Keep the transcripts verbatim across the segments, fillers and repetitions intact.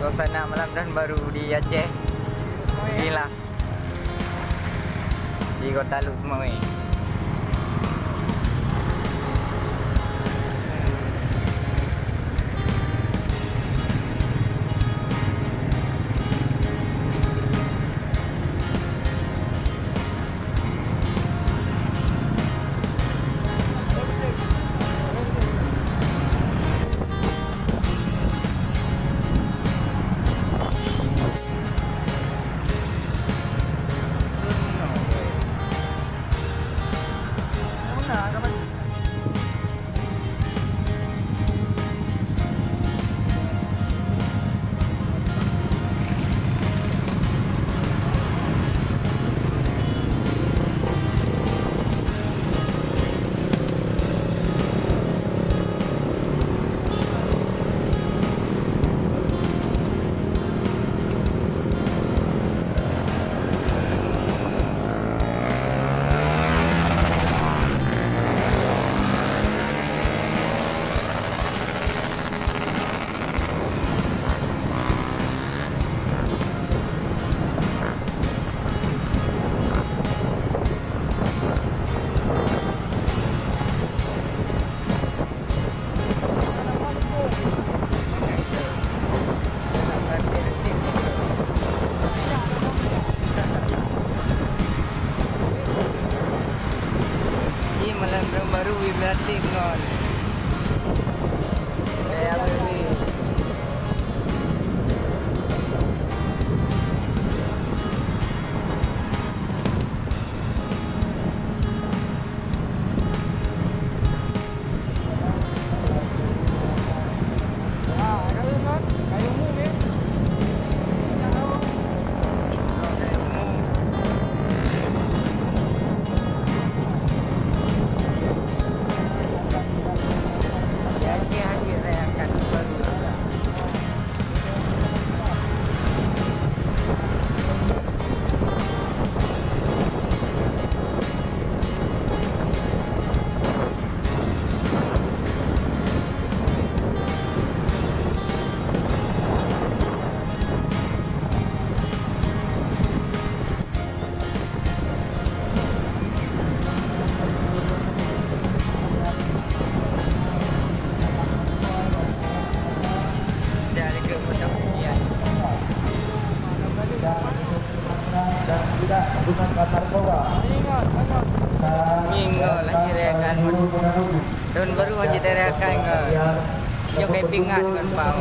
Suasana malam tahun baru di Aceh. Inilah di Kota Lhokseumawe. Ih, malam tahun baru vibratif ngon. Eh, apa ni? Minggu lagi rekan. Tahun baru hanya rekan ke. Yo, kepingan kan, Pak.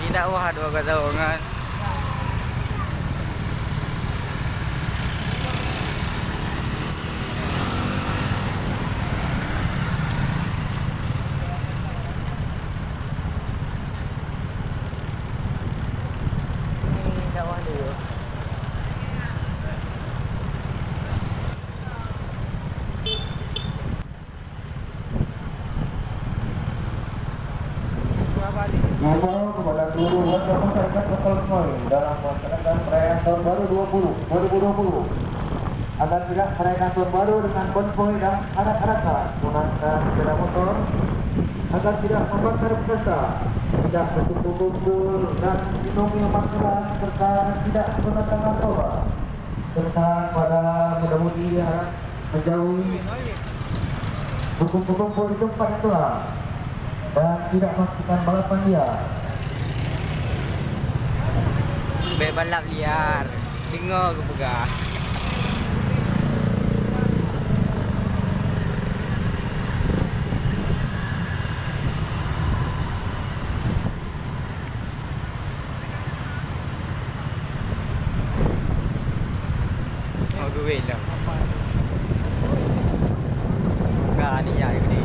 Tidak, wah, dua kata orang kan. Ini dakwah dia. Imbau kepada seluruh warga masyarakat Kota Lhokseumawe dalam melaksanakan perayaan Tahun Baru dua puluh, dua ribu dua puluh. Agar tidak merayakan Tahun Baru dengan konvoi dan arak-arakan menggunakan sepeda motor, agar tidak membakar pesta, tidak berkumpul-kumpul dan minum minuman keras, serta tidak menggunakan narkoba. Serta para pengemudi harap menjauhi berkumpul-kumpul di tempat yang gelap dan tidak melakukan balapan liar. Bèk balap liar, deungö geupeugah. Oh, duit lah. Ka ni ya, ni.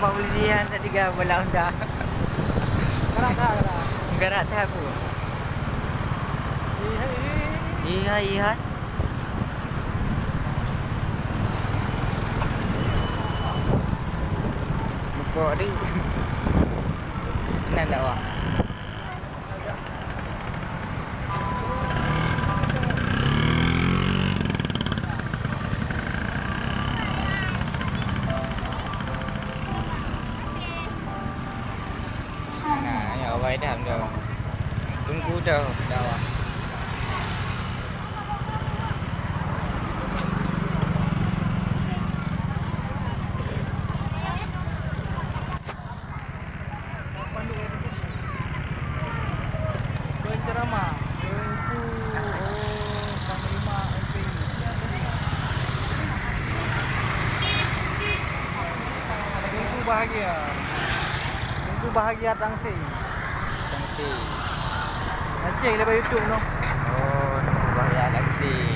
Mak polisi han teutinggai bola Honda. Galak that, galak. Galak that aku. Ih, ih, ih. Ih, ih, ih. Mukok tu. Inan tak, Wak? Nah, ya, awai dah, dah. Tunggu dah, dah. Penceramah Teungku, oh, Panglima M P I. Teungku Bahagia. Teungku Bahagia Tangsi. Tangsi. Aceh leubeh YouTube noh. Oh, Teungku Bahagia Tangsi.